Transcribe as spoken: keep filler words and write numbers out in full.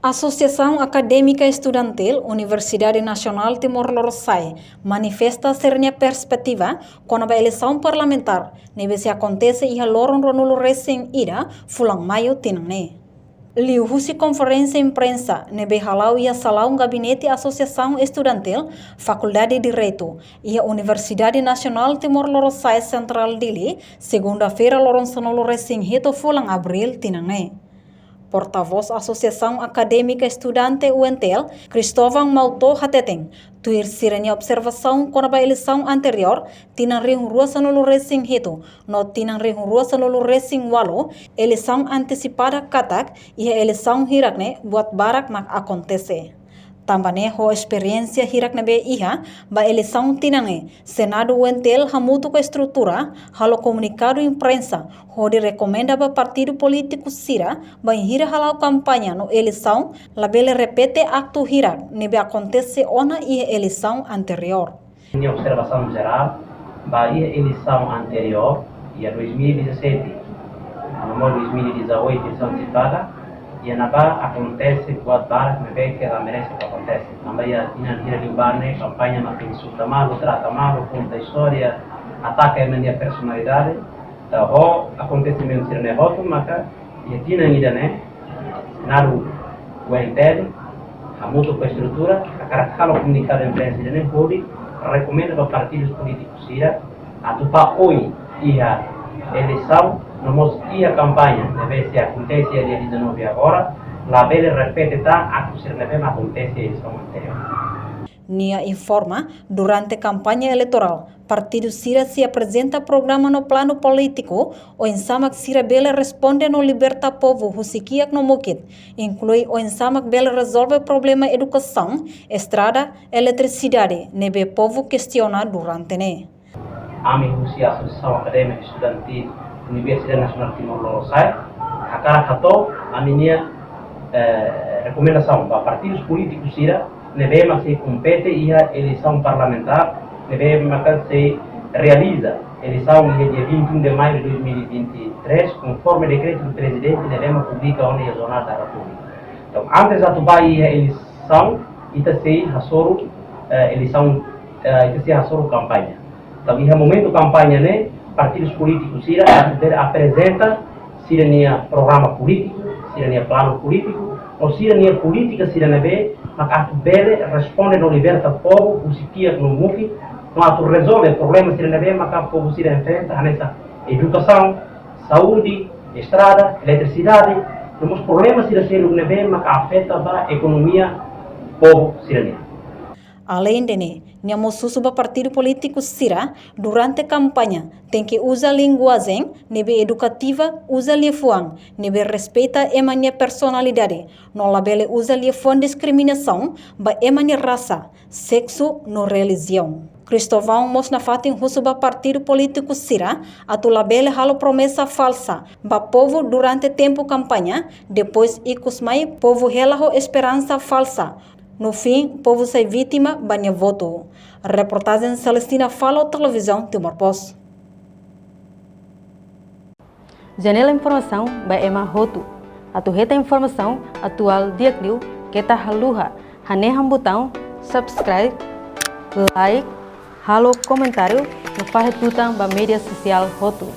Asosiasaun Akadémika Estudantil Universidade Nasionál Timor Lorosa'e manifesta sira-nia perspetiva kona-ba eleisaun parlamentár ne'ebé sei akontese iha loron ruanulu resin ida fulan Maiu tinan ne'e. Liuhusi konferénsia imprensa ne'ebé hala'o iha salaun gabinete Asosiasaun Estudantil Fakuldade Direitu iha Universidade Nasionál Timor Lorosa'e Sentrál Dili, segunda-feira loron sanulu resin hitu fulan Abríl tinan ne'e. Portavós Asosiasaun Akadémika Estudante U N T L, Cristóvão Mauto hateten, tuir sira-nia observasaun kona-ba eleisaun anteriór, tinan rihun rua sanulu resin hitu, no tinan rihun rua sanulu resin ualu, eleisaun antesipada katak, iha eleisaun hirak ne'e buat barak mak akontese. Tanba ne'e ho esperiénsia hirak ne'ebé iha ba eleisaun tinan ne'e, Senadu U N T L hamutuk ho estrutura halo komunikadu imprensa hodi rekomenda ba partidu polítiku sira bainhira hala'o kampaña no eleisaun labele repete aktu hirak ne'ebé akontese ona iha eleisaun anteriór. Nia observasaun jerál ba iha eleisaun anteriór, iha dois mil e dezassete, no mós dois mil e dezoito, eleisaun antesipada, iha ne'ebá akontese buat barak ne'ebé ke la merese para akontese. Tanba iha tinan hirak liubá ne'e kampaña mak insulta malu, trata malu, konta istória, ataka ema nia personalidade. Entaun ho akontesimentu sira-ne'e hotu maka iha tinan ida-ne'e, Senadu U N T L hamutuk ho estrutura hakarak halo komunikadu imprensa ida-ne'e hodi rekomenda ba partidus polítikus sira atu bá oin iha eleisaun no mós iha kampaña ne'ebé sei akontese iha dia dezanove agora, labele repete tan aktu sira ne'ebé mak akontese iha eleisaun anteriór. Nia informa, durante kampaña eleitorál, partidu sira sei aprezenta programa no planu polítiku, oinsá mak sira bele responde no liberta povu husi kiak no mukit, inklui oinsá mak bele rezolve problema edukasaun, estrada, eletrisidade, ne'ebé povu kestiona durante ne'e. Ami husi Asosiasaun Akadémika Estudantil Universidade Nasionál Timor Lorosa'e, hakarak hato'o ami-nia, eh, rekomendasaun ba partidus polítikus sira ne'ebé mak sei kompete iha eleisaun parlamentár ne'ebé maka sei realiza eleisaun iha dia vinte e um de maio de dois mil e vinte e três, konforme dekretu do prezidente ne'ebé mak publika ona iha Jornál da Repúblika. Entaun, antes atu bá iha eleisaun, ita sei hasoru, eh, eleisaun, eh, ita sei hasoru kampaña. Entaun, iha momentu kampaña ne'e, partidus polítikus sira atu bele aprezenta sira-nia programa polítiku, sira-nia planu polítiku, no sira-nia polítika sira ne'ebé mak atu bele responde no liberta povu husi kiak no mukit, no atu rezolve problema sira ne'ebé maka povu sira enfrenta, hanesan edukasaun, saúde, estrada, eletrisidade, no mós problema sira seluk ne'ebé maka afeta ba ekonomia povu sira-nian. Aleinde ne'e, nia mós husu ba partidu polítiku sira durante kampaña tenke uza linguajen ne'ebé edukativa, uza liafuan ne'ebé respeita ema nia personalidade, no labele uza liafuan diskriminasaun ba ema nia rasa, seksu no relijiaun. Cristóvão mós nafatin husu ba partidu polítiku sira atu labele halo promesa falsa ba povu durante tempu kampaña, depois ikus mai povu hela ho esperansa falsa. No fim, povu sai vítima ba nia votu. Reportajen Celestina Falo, Televizaun Timor Post. Janela informasaun ba ema hotu. Atu hetan informasaun atuál di'ak liu, keta haluha hanehan butaun subscribe, like, halo komentáriu, no fahe tutan ba média sosiál hotu.